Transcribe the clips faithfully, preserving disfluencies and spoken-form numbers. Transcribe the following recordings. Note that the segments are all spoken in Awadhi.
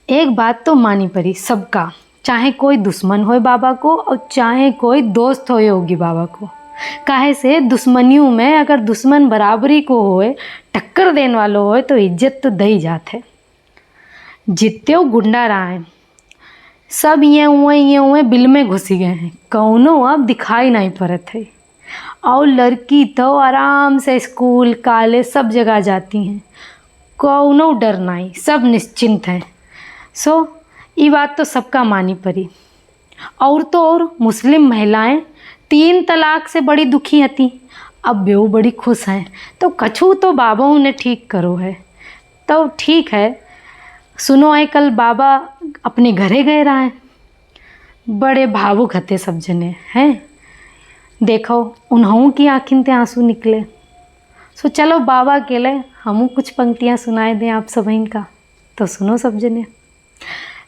एक बात तो मानी परी सबका, चाहे कोई दुश्मन होए बाबा को और चाहे कोई दोस्त होए योगी बाबा को। काहे से दुश्मनियों में अगर दुश्मन बराबरी को होए, टक्कर देन वालो होए, तो इज्जत तो दई जात है। जित्ते गुंडा रहा है, सब ये हुए, ये हुए बिल में घुसी गए हैं, कौनो अब दिखाई नहीं पड़त है। और लड़की तो आराम से स्कूल, कॉलेज, सब जगह जाती हैं, कौनो डर नहीं, सब निश्चिंत हैं। सो, ई बात तो सबका मानी परी। और तो और मुस्लिम महिलाएं तीन तलाक से बड़ी दुखी हती, अब बेऊ बड़ी खुश हैं। तो कछु तो बाबा उन्हें ठीक करो है। तो ठीक है, सुनो है, कल बाबा अपने घरे गए रहा है, बड़े भावुक हते सब जने हैं। देखो, उन्हों की आँखिन ते आंसू निकले। सो चलो, बाबा के ले हमू कुछ पंक्तियाँ सुनाए दें आप सबहिन का। तो सुनो सब जने।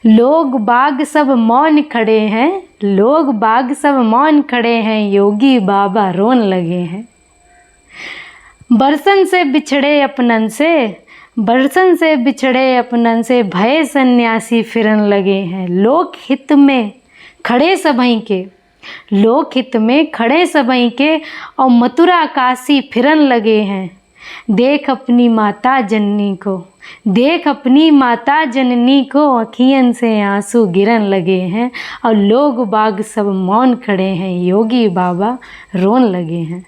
लोग बाग सब मौन खड़े हैं, लोग बाग सब मौन खड़े हैं, योगी बाबा रोन लगे हैं। बरसन से बिछड़े अपनन से, बरसन से बिछड़े अपनन से, भये सन्यासी फिरन लगे हैं। लोक हित में खड़े सबहीं के, लोक हित में खड़े सबहीं के, और मथुरा काशी फिरन लगे हैं। देख अपनी माता जननी को, देख अपनी माता जननी को, अखियन से आंसू गिरन लगे हैं, और लोग बाग सब मौन खड़े हैं, योगी बाबा रोन लगे हैं।